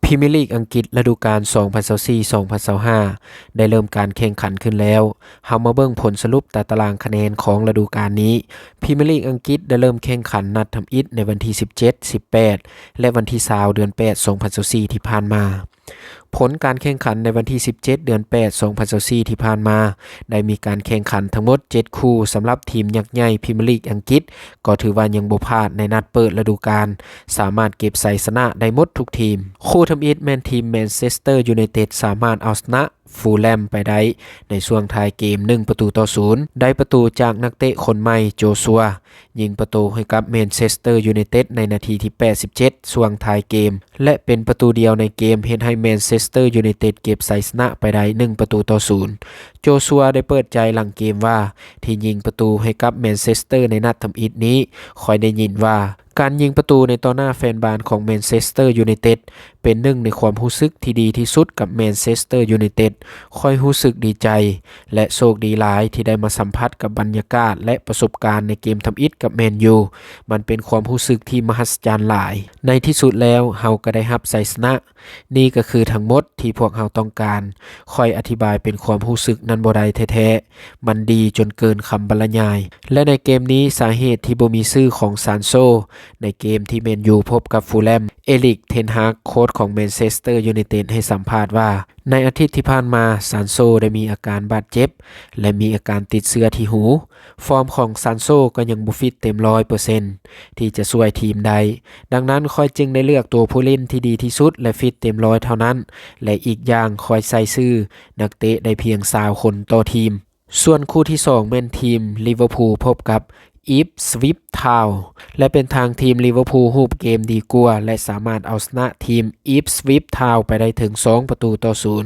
ພຣີເມຍລີກອັງກິດລະດູການສອງພັນຊາວສີ່ ສອງພັນຊາວຫ້າ ໄດ້ເລີ່ມການແຂ່ງຂັນຂຶ້ນແລ້ວ. ເຮົາມາເບິ່ງຜົນສະຫຼຸບຕາຕະລາງຄະແນນຂອງລະດູການນີ້. ພຣີເມຍລີກອັງກິດໄດ້ເລີ່ມແຂ່ງຂັນນັດທຳອິດໃນວັນທີສິບເຈັດ ສິບແປດ ແລະ ວັນທີຊາວ ເດືອນແປດ ສອງພັນຊາວສີ່ ທີ່ຜ່ານມາ. ຜົນການແຂ່ງຂັນໃນວັນທີສິບເຈັດ ເດືອນແປດ ສອງພັນຊາວສີ່ ທີ່ຜ່ານມາ ໄດ້ມີການແຂ່ງຂັນທັງໝົດເຈັດຄູ່. ສຳລັບທີມຍັກໃຫຍ່ພຣີເມຍລີກອັງກິດ ກໍຖືວ່າຍັງບໍ່ພາດໃນນັດເປີດລະດູການ, ສາມາດເກັບໄຊຊະນະໄດ້ໝົດທຸກທີມ. ຄູ່ທຳອິດແມ່ນທີມແມນເຊສເຕີຢູໄນເຕັດ ສາມາດເອົາຊະນະຟູລແລມໄປໄດ້ໃນຊ່ວງທ້າຍເກມ ໜຶ່ງປະຕູຕໍ່ສູນ ໄດ້ປະຕູຈາກນັກເຕະຄົນໃໝ່ ໂຈຊັວ ຍິງປະຕູໃຫ້ກັບແມນເຊສເຕີຢູໄນເຕັດໃນນາທີທີແປດສິບເຈັດ ຊ່ວງທ້າຍເກມ ແລະ ເປັນປະຕູດຽວໃນເກມ ເຮັດໃຫ້ແມນເຊສເຕີຢູໄນເຕັດເກັບໄຊຊະນະໄປໄດ້ ໜຶ່ງປະຕູຕໍ່ສູນ. ໂຈຊັວໄດ້ເປີດໃຈຫຼັງເກມວ່າ ທີ່ຍິງປະຕູໃຫ້ກັບແມນເຊສເຕີໃນນັດທຳອິດນີ້, ຂ້ອຍໄດ້ຍິນວ່າ ການຍິງປະຕູໃນຕໍ່ໜ້າແຟນບານຂອງແມນເຊສເຕີຢູໄນເຕັດ ເປັນໜຶ່ງໃນຄວາມຮູ້ສຶກທີ່ດີທີ່ສຸດກັບແມນເຊສເຕີຢູໄນເຕັດ. ຂ້ອຍຮູ້ສຶກດີໃຈ ແລະ ໂຊກດີຫຼາຍທີ່ໄດ້ມາສຳຜັດກັບບັນຍາກາດ ແລະ ປະສົບການໃນເກມທຳອິດກັບແມນຢູ. ມັນເປັນຄວາມຮູ້ສຶກທີ່ມະຫັດສະຈັນຫຼາຍ. ໃນທີ່ສຸດແລ້ວ ເຮົາກໍໄດ້ຮັບໄຊຊະນະ. ນີ້ກໍຄືທັງໝົດທີ່ພວກເຮົາຕ້ອງການ. ຂ້ອຍອະທິບາຍເປັນຄວາມຮູ້ສຶກນັ້ນບໍ່ໄດ້ແທ້ໆ. ມັນດີຈົນເກີນຄຳບັນລະຍາຍ. ແລະ ໃນເກມນີ້ ສາເຫດທີ່ບໍ່ມີຊື່ຂອງຊານໂຊ ໃນເກມທີ່ແມນຢູພົບກັບຟູລແລມ, ເອລິກ ເທນຮາກ ໂຄດຂອງແມນເຊສເຕີຢູໄນເຕັດ ໃຫ້ສຳພາດວ່າ ໃນອາທິດທີ່ຜ່ານມາ ຊານໂຊໄດ້ມີອາການບາດເຈັບ ແລະ ມີອາການຕິດເຊື້ອທີ່ຫູ. ຟອມຂອງຊານໂຊກໍຍັງບໍ່ຟິດເຕັມຮ້ອຍເປີເຊັນ ທີ່ຈະຊ່ວຍທີມໄດ້. ດັ່ງນັ້ນ ຂ້ອຍຈຶ່ງໄດ້ເລືອກຕົວຜູ້ຫຼິ້ນທີ່ດີທີ່ສຸດ ແລະ ຟິດເຕັມຮ້ອຍເທົ່ານັ້ນ. ແລະ ອີກຢ່າງ ຂ້ອຍໃສ່ຊື່ນັກເຕະໄດ້ພຽງຊາວຄົນຕໍ່ທີມ. ສ່ວນຄູ່ທີສອງແມ່ນທີມລິເວີພູພົບກັບ ອີບສະວິບທາວ ແລະ ເປັນທາງທີມລິເວີພູຮູບເກມດີກວ່າ ແລະ ສາມາດເອົາຊະນະທີມອີບສະວິບທາວໄປໄດ້ເຖິງສອງປະຕູຕໍ່ສູນ.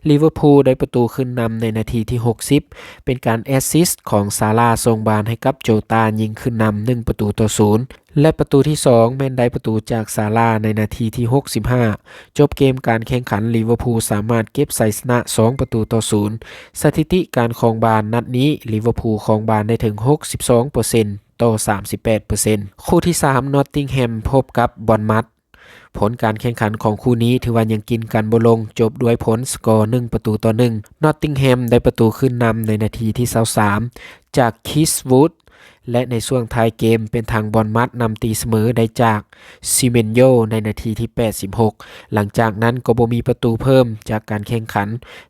ລິເວີພູໄດ້ປະຕູຂຶ້ນນຳໃນນາທີທີຫົກສິບ ເປັນການແອັດຊິດຂອງຊາລາ ສົ່ງບານໃຫ້ກັບໂຈຕາ ຍິງຂຶ້ນນຳໜຶ່ງປະຕູຕໍ່ສູນ. ແລະ ປະຕູທີສອງແມ່ນໄດ້ປະຕູຈາກຊາລາໃນນາທີທີຫົກສິບຫ້າ. ຈົບເກມການແຂ່ງຂັນ ລິເວີພູສາມາດເກັບໄຊຊະນະສອງປະຕູຕໍ່ສູນ. ສະຖິຕິການຄອງບານນັດນີ້ ລິເວີພູຄອງບານໄດ້ເຖິງຫົກສິບສອງເປີເຊັນຕໍ່ສາມສິບແປດເປີເຊັນ. ຄູ່ທີສາມ ນອດຕິງແຮມພົບກັບບອນມັດ. ຜົນການແຂ່ງຂັນຂອງຄູ່ນີ້ຖືວ່າຍັງກິນກັນບໍ່ລົງ, ຈົບດ້ວຍຜົນສະກໍໜຶ່ງປະຕູຕໍ່ໜຶ່ງ. ນອດຕິງແຮມໄດ້ປະຕູຂຶ້ນນຳໃນນາທີທີຊາວສາມ ຈາກ ຄິດ ວູດ ແລະ ໃນຊ່ວງທ້າຍເກມເປັນທາງບອນມັດນຳຕີສະເໝີໄດ້ຈາກ ຊີເມນໂຍ ໃນນາທີທີແປດສິບຫົກ. ຫຼັງຈາກນັ້ນກໍບໍ່ມີປະຕູເພີ່ມຈາກການແຂ່ງຂັນ,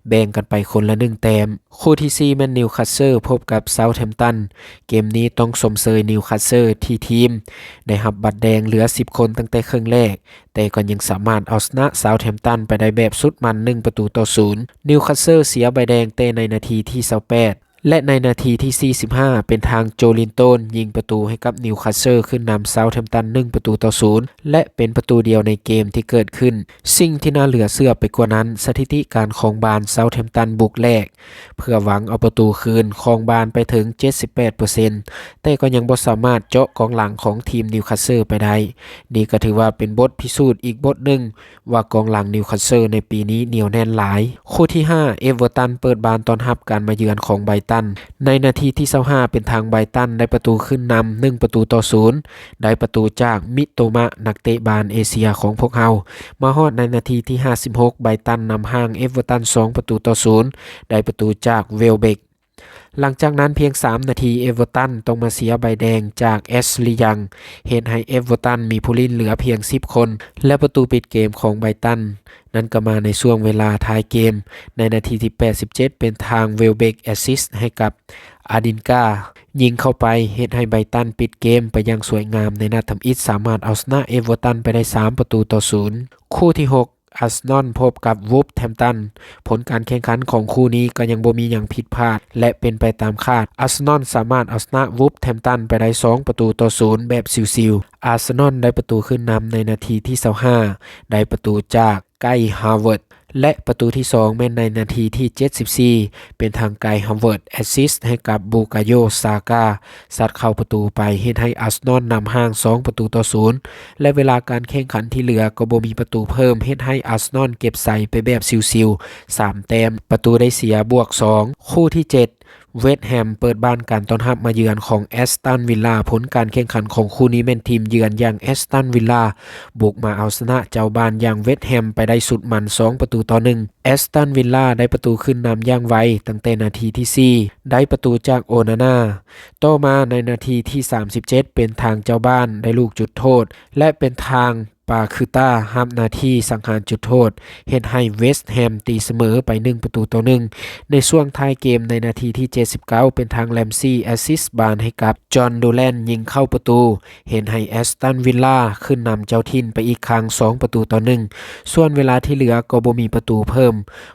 ແບ່ງກັນໄປຄົນລະໜຶ່ງແຕ້ມ. ຄູ່ທີສີ່ແມ່ນ ນິວຄາສເຊິລ ພົບກັບ ເຊົາແທມຕັນ. ເກມນີ້ຕ້ອງຊົມເຊີຍ ນິວຄາສເຊິລ ທີ່ທີມໄດ້ຮັບບັດແດງເຫຼືອສິບຄົນຕັ້ງແຕ່ເຄິ່ງແລກ, ແຕ່ກໍຍັງສາມາດເອົາຊະນະ ເຊົາແທມຕັນ ໄປໄດ້ແບບສຸດມັນ ໜຶ່ງປະຕູຕໍ່ສູນ. ນິວຄາສເຊິລເສຍໃບແດງແຕ່ໃນນາທີທີຊາວແປດ ແລະ ໃນນາທີທີສີ່ສິບຫ້າ ເປັນທາງ ໂຈລິນໂຕນ ຍິງປະຕູໃຫ້ກັບ ນິວຄາສເຊິລ ຂຶ້ນນຳ ເຊົາແທມຕັນ ໜຶ່ງປະຕູຕໍ່ສູນ ແລະ ເປັນປະຕູດຽວໃນເກມທີ່ເກີດຂຶ້ນ. ສິ່ງທີ່ໜ້າເຫຼືອເຊື່ອໄປກວ່ານັ້ນ, ສະຖິຕິການຄອງບານ ເຊົາແທມຕັນບຸກແລກ ເພື່ອຫວັງເອົາປະຕູຄືນ, ຄອງບານໄປເຖິງເຈັດສິບແປດເປີເຊັນ ແຕ່ກໍຍັງບໍ່ສາມາດເຈາະກອງຫຼັງຂອງທີມ ນິວຄາສເຊິລ ໄປໄດ້. ນີ້ກໍຖືວ່າເປັນບົດພິສູດອີກບົດໜຶ່ງ ວ່າກອງຫຼັງ ນິວຄາສເຊິລ ໃນປີນີ້ໜຽວແໜ້ນຫຼາຍ. ຄູ່ທີຫ້າ ເອເວີຕັນ ເປີດບານຕ້ອນຮັບການມາເຢືອນຂອງໄບຣຕັນ. ໃນນາທີທີຊາວຫ້າ ເປັນທາງໄບຣຕັນໄດ້ປະຕູຂຶ້ນນຳ ໜຶ່ງປະຕູຕໍ່ສູນ ໄດ້ປະຕູຈາກ ມິໂຕມະ ນັກເຕະບານເອເຊຍຂອງພວກເຮົາ. ມາຮອດໃນນາທີທີຫ້າສິບຫົກ ໄບຣຕັນນຳຫ່າງເອເວີຕັນ ສອງປະຕູຕໍ່ສູນ ໄດ້ປະຕູຈາກ ເວລເບັກ. ຫຼັງຈາກນັ້ນພຽງສາມນາທີ ເອເວີຕັນຕ້ອງມາເສຍໃບແດງຈາກ ແອັດສລີ ຍັງ ເຮັດໃຫ້ເອເວີຕັນມີຜູ້ຫຼິ້ນເຫຼືອພຽງສິບຄົນ ແລະ ປະຕູປິດເກມຂອງໄບຣຕັນນັ້ນກໍມາໃນຊ່ວງເວລາທ້າຍເກມ. ໃນນາທີທີແປດສິບເຈັດ ເປັນທາງ ເວລເບັກ ແອັດຊິດໃຫ້ກັບ ອາດິນກາ ຍິງເຂົ້າໄປ ເຮັດໃຫ້ໄບຣຕັນປິດເກມໄປຢ່າງສວຍງາມໃນນັດທຳອິດ, ສາມາດເອົາຊະນະເອເວີຕັນໄປໄດ້ສາມປະຕູຕໍ່ສູນ. ຄູ່ທີຫົກ ອາສນອນ ພົບກັບ ວູບແທມຕັນ. ຜົນການແຂ່ງຂັນຂອງຄູ່ນີ້ກໍຍັງບໍ່ມີຫຍັງຜິດພາດ ແລະ ເປັນໄປຕາມຄາດ. ອາສນອນສາມາດເອົາຊະນະ ວູບແທມຕັນ ໄປໄດ້ສອງປະຕູຕໍ່ສູນແບບຊິວໆ. ອາສນອນໄດ້ປະຕູຂຶ້ນນຳໃນນາທີທີຊາວຫ້າ ໄດ້ປະຕູຈາກ ໄກ ຮາເວີດ ແລະ ປະຕູທີສອງແມ່ນໃນນາທີທີເຈັດສິບສີ່ ເປັນທາງ ໄກ ຮາເວີດ ແອັດຊິດໃຫ້ກັບ ບູກາໂຍ ຊາກາ ຊັດເຂົ້າປະຕູໄປ ເຮັດໃຫ້ອາສນອນນຳຫ່າງສອງປະຕູຕໍ່ສູນ ແລະ ເວລາການແຂ່ງຂັນທີ່ເຫຼືອກໍບໍ່ມີປະຕູເພີ່ມ ເຮັດໃຫ້ອາສນອນເກັບໄຊໄປແບບຊິວໆ ສາມແຕ້ມ, ປະຕູໄດ້ເສຍບວກສອງ. ຄູ່ທີເຈັດ ເວສແຮມເປີດບ້ານການຕ້ອນຮັບມາເຢືອນຂອງແອັສຕັນວິລລາ. ຜົນການແຂ່ງຂັນຂອງຄູ່ນີ້ແມ່ນທີມເຢືອນຢ່າງແອັສຕັນວິລລາ ບຸກມາເອົາຊະນະເຈົ້າບ້ານຢ່າງເວສແຮມໄປໄດ້ສຸດມັນ ສອງປະຕູຕໍ່ໜຶ່ງ. ແອັສຕັນວິລລາໄດ້ປະຕູຂຶ້ນນຳຢ່າງໄວຕັ້ງແຕ່ນາທີທີສີ່ ໄດ້ປະຕູຈາກໂອນານາ. ຕໍ່ມາໃນນາທີທີສາມສິບເຈັດ ເປັນທາງເຈົ້າບ້ານໄດ້ລູກຈຸດໂທດ ແລະ ເປັນທາງ ປາຄືຕາຮັບໜ້າທີ່ສັງຫານຈຸດໂທດ ເຮັດໃຫ້ເວສແຮມຕີສະເໝີໄປໜຶ່ງປະຕູຕໍ່ໜຶ່ງ. ໃນຊ່ວງທ້າຍເກມໃນນາທີທີເຈັດສິບເກົ້າ ເປັນທາງແຣມຊີແອັດຊິດບານໃຫ້ກັບຈອນດູແລນຍິງເຂົ້າປະຕູ ເຮັດໃຫ້ແອັສຕັນວິລລາຂຶ້ນນຳເຈົ້າຖິ່ນໄປອີກຄັ້ງ ສອງປະຕູຕໍ່ໜຶ່ງ. ສ່ວນເວລາທີ່ເຫຼືອກໍບໍ່ມີປະຕູເພີ່ມ.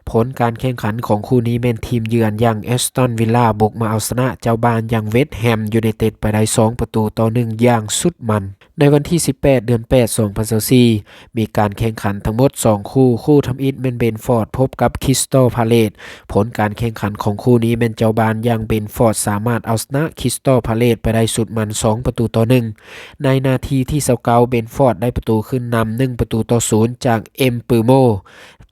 ຜົນການແຂ່ງຂັນຂອງຄູ່ນີ້ແມ່ນທີມເຢືອນຢ່າງແອັສຕັນວິລລາບຸກມາເອົາຊະນະເຈົ້າບ້ານຢ່າງເວສແຮມຢູໄນເຕັດໄປໄດ້ ສອງປະຕູຕໍ່ໜຶ່ງຢ່າງສຸດມັນ. ໃນວັນທີສິບແປດ ເດືອນແປດ ສອງພັນຊາວສີ່ ມີການແຂ່ງຂັນທັງໝົດສອງຄູ່. ຄູ່ທຳອິດແມ່ນເບຣນຟອດພົບກັບຄຣິສຕອລພາເລດ. ຜົນການແຂ່ງຂັນຂອງຄູ່ນີ້ແມ່ນເຈົ້າບ້ານຢ່າງເບຣນຟອດສາມາດເອົາຊະນະຄຣິສຕອລພາເລດໄປໄດ້ສຸດມັນ ສອງປະຕູຕໍ່ໜຶ່ງ. ໃນນາທີທີຊາວເກົ້າ ເບຣນຟອດໄດ້ປະຕູຂຶ້ນນຳ ໜຶ່ງປະຕູຕໍ່ສູນ ຈາກເອັມປືໂມ.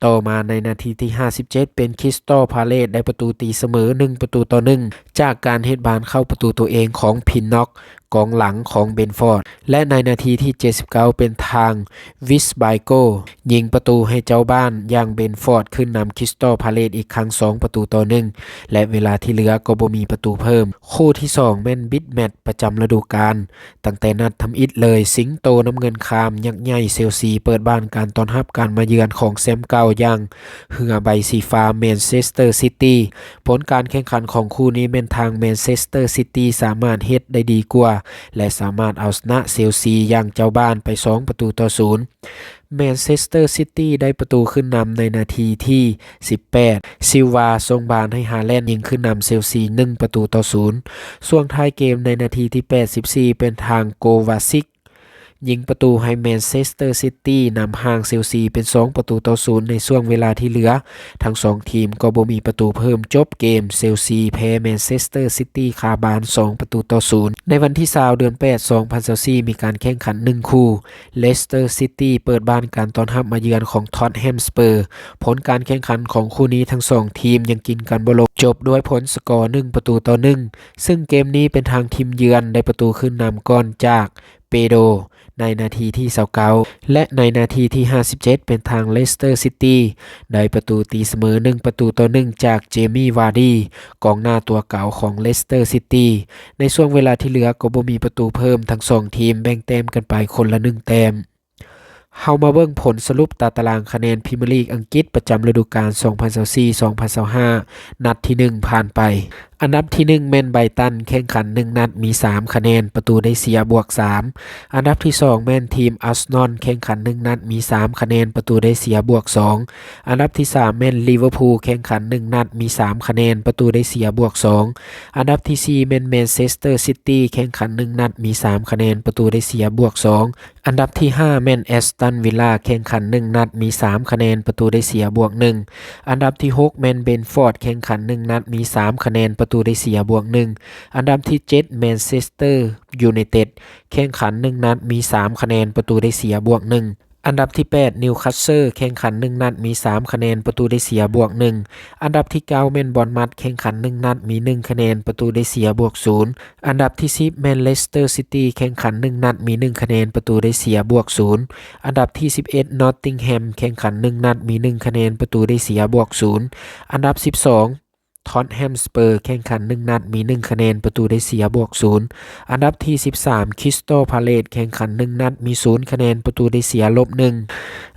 ຕໍ່ມາໃນນາທີທີຫ້າສິບເຈັດ ເປັນຄຣິສຕອລພາເລດໄດ້ປະຕູຕີສະເໝີ ໜຶ່ງປະຕູຕໍ່ໜຶ່ງ ຈາກການເຮັດບານເຂົ້າປະຕູໂຕເອງຂອງພິນນັອກ ກອງຫຼັງຂອງເບຣນຟອດ ແລະ ໃນນາທີທີເຈັດສິບເກົ້າ ເປັນທາງວິສບາຍໂກ ຍິງປະຕູໃຫ້ເຈົ້າບ້ານຢ່າງເບຣນຟອດຂຶ້ນນຳຄຣິສຕອລພາເລດອີກຄັ້ງ ສອງປະຕູຕໍ່ໜຶ່ງ ແລະ ເວລາທີ່ເຫຼືອກໍບໍ່ມີປະຕູເພີ່ມ. ຄູ່ທີສອງແມ່ນບິດແມັດປະຈຳລະດູການ ຕັ້ງແຕ່ນັດທຳອິດເລີຍ, ສິງໂຕນ້ຳເງິນຄາມ ຍັກໃຫຍ່ເຊລຊີ ເປີດບ້ານການຕ້ອນຮັບການມາເຢືອນຂອງແຊມເກົ່າຢ່າງເຮືອໃບສີຟ້າ ແມນເຊສເຕີຊິຕີ. ຜົນການແຂ່ງຂັນຂອງຄູ່ນີ້ແມ່ນທາງແມນເຊສເຕີຊິຕີສາມາດເຮັດໄດ້ດີກວ່າ ແລະ ສາມາດເອົາຊະນະເຊລຊີຢ່າງເຈົ້າບ້ານໄປ ສອງປະຕູຕໍ່ສູນ. ແມນເຊສເຕີຊິຕີໄດ້ປະຕູຂຶ້ນນຳໃນນາທີທີສິບແປດ ຊິລວາສົ່ງບານໃຫ້ຮາແລນຍິງຂຶ້ນນຳເຊລຊີ ໜຶ່ງປະຕູຕໍ່ສູນ. ຊ່ວງທ້າຍເກມໃນນາທີທີແປດສິບສີ່ ເປັນທາງໂກວາຊິກ ຍິງປະຕູໃຫ້ແມນເຊສເຕີຊິຕີນຳຫ່າງເຊລຊີເປັນ ສອງປະຕູຕໍ່ສູນ ໃນຊ່ວງເວລາທີ່ເຫຼືອ. ທັງສອງທີມກໍບໍ່ມີປະຕູເພີ່ມ. ຈົບເກມ ເຊລຊີແພ້ແມນເຊສເຕີຊິຕີຄາບານ ສອງປະຕູຕໍ່ສູນ. ໃນວັນທີຊາວ ເດືອນແປດ ສອງພັນຊາວສີ່ ມີການແຂ່ງຂັນໜຶ່ງຄູ່. ເລສເຕີຊິຕີເປີດບ້ານການຕ້ອນຮັບມາເຢືອນຂອງທອດແຮມສະເປີ. ຜົນການແຂ່ງຂັນຂອງຄູ່ນີ້ທັງສອງທີມຍັງກິນກັນບໍ່ລົງ, ຈົບດ້ວຍຜົນສະກໍ ໜຶ່ງປະຕູຕໍ່ໜຶ່ງ ຊຶ່ງເກມນີ້ເປັນທາງທີມເຢືອນໄດ້ປະຕູຂຶ້ນນຳກ່ອນຈາກເປໂດ ໃນນາທີທີຊາວເກົ້າ ແລະ ໃນນາທີທີຫ້າສິບເຈັດ ເປັນທາງເລສເຕີຊິຕີໄດ້ປະຕູຕີສະເໝີ ໜຶ່ງປະຕູຕໍ່ໜຶ່ງ ຈາກເຈມີ ວາດີ ກອງໜ້າຕົວເກົ່າຂອງເລສເຕີຊິຕີ. ໃນຊ່ວງເວລາທີ່ເຫຼືອກໍບໍ່ມີປະຕູເພີ່ມ, ທັງສອງທີມແບ່ງແຕ້ມກັນໄປຄົນລະໜຶ່ງແຕ້ມ. ເຮົາມາເບິ່ງຜົນສະຫຼຸບຕາຕະລາງຄະແນນພຣີເມຍລີກອັງກິດປະຈຳລະດູການ ສອງພັນຊາວສີ່ ສອງພັນຊາວຫ້າ ນັດທີໜຶ່ງຜ່ານໄປ. ອັນດັບທີໜຶ່ງແມ່ນໄບຕັນ ແຂ່ງຂັນໜຶ່ງນັດມີສາມຄະແນນ ປະຕູໄດ້ເສຍບວກສາມ. ອັນດັບທີສອງແມ່ນທີມອາສນອນ ແຂ່ງຂັນໜຶ່ງນັດມີສາມຄະແນນ ປະຕູໄດ້ເສຍບວກສອງ. ອັນດັບທີສາມແມ່ນລິເວີພູ ແຂ່ງຂັນໜຶ່ງນັດມີສາມຄະແນນ ປະຕູໄດ້ເສຍບວກສອງ. ອັນດັບທີສີ່ແມ່ນແມນເຊສເຕີຊິຕີ ແຂ່ງຂັນໜຶ່ງນັດມີສາມຄະແນນ ປະຕູໄດ້ເສຍບວກສອງ. ອັນດັບທີຫ້າແມ່ນແອັສຕັນວິລລາ ແຂ່ງຂັນໜຶ່ງນັດມີສາມຄະແນນ ປະຕູໄດ້ເສຍບວກໜຶ່ງ. ອັນດັບທີຫົກແມ່ນເບຣນຟອດ ແຂ່ງຂັນໜຶ່ງນັດມີສາມຄະແນນ ປະຕູໄດ້ເສຍບວກໜຶ່ງ. ອັນດັບທີເຈັດແມນເຊສເຕີຢູໄນເຕັດ ແຂ່ງຂັນໜຶ່ງນັດມີສາມຄະແນນ ປະຕູໄດ້ເສຍບວກໜຶ່ງ. ອັນດັບທີແປດນິວຄາສເຊິລ ແຂ່ງຂັນໜຶ່ງນັດມີສາມຄະແນນ ປະຕູໄດ້ເສຍບວກໜຶ່ງ. ອັນດັບທີເກົ້າແມ່ນບອນມັດ ແຂ່ງຂັນໜຶ່ງນັດມີໜຶ່ງຄະແນນ ປະຕູໄດ້ເສຍບວກສູນ. ອັນດັບທີສິບແມ່ນເລສເຕີຊິຕີ ແຂ່ງຂັນໜຶ່ງນັດມີໜຶ່ງຄະແນນ ປະຕູໄດ້ເສຍບວກສູນ. ອັນດັບທີສິບເອັດນອດຕິງແຮມ ແຂ່ງຂັນໜຶ່ງນັດມີໜຶ່ງຄະແນນ ປະຕູໄດ້ເສຍບວກສູນ. ອັນດັບສິບສອງທອດແຮມສະເປີ ແຂ່ງຂັນໜຶ່ງນັດມີໜຶ່ງຄະແນນ ປະຕູໄດ້ເສຍບວກສູນ. ອັນດັບທີສິບສາມຄຣິສຕອລພາເລດ ແຂ່ງຂັນໜຶ່ງນັດມີສູນຄະແນນ ປະຕູໄດ້ເສຍລົບໜຶ່ງ.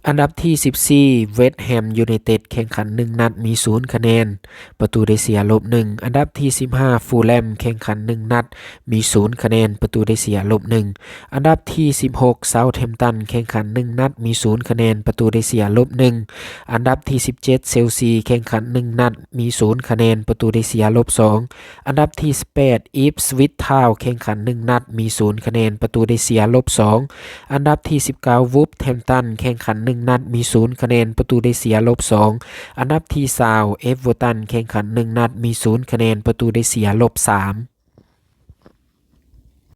ອັນດັບທີສິບສີ່ເວສແຮມຢູໄນເຕັດ ແຂ່ງຂັນໜຶ່ງນັດມີສູນຄະແນນ ປະຕູໄດ້ເສຍລົບໜຶ່ງ. ອັນດັບທີສິບຫ້າຟູລແຮມ ແຂ່ງຂັນໜຶ່ງນັດມີສູນຄະແນນ ປະຕູໄດ້ເສຍລົບໜຶ່ງ. ອັນດັບທີສິບຫົກເຊົາແທມຕັນ ແຂ່ງຂັນໜຶ່ງນັດມີສູນຄະແນນ ປະຕູໄດ້ເສຍລົບໜຶ່ງ. ອັນດັບທີສິບເຈັດເຊລຊີ ແຂ່ງຂັນໜຶ່ງນັດມີສູນຄະແນນ ປະຕູໄດ້ເສຍລົບສອງ. ອັນດັບທີສິບແປດອີບສະວິດທາວ ແຂ່ງຂັນໜຶ່ງນັດມີສູນຄະແນນ ປະຕູໄດ້ເສຍລົບສອງ. ອັນດັບທີສິບເກົ້າວູບແທມຕັນ ແຂ່ງຂັນໜຶ່ງນັດມີສູນຄະແນນ ປະຕູໄດ້ເສຍລົບສອງ. ອັນດັບທີຊາວເອບເວີຕັນ ແຂ່ງຂັນໜຶ່ງນັດມີສູນຄະແນນ ປະຕູໄດ້ເສຍລົບສາມ.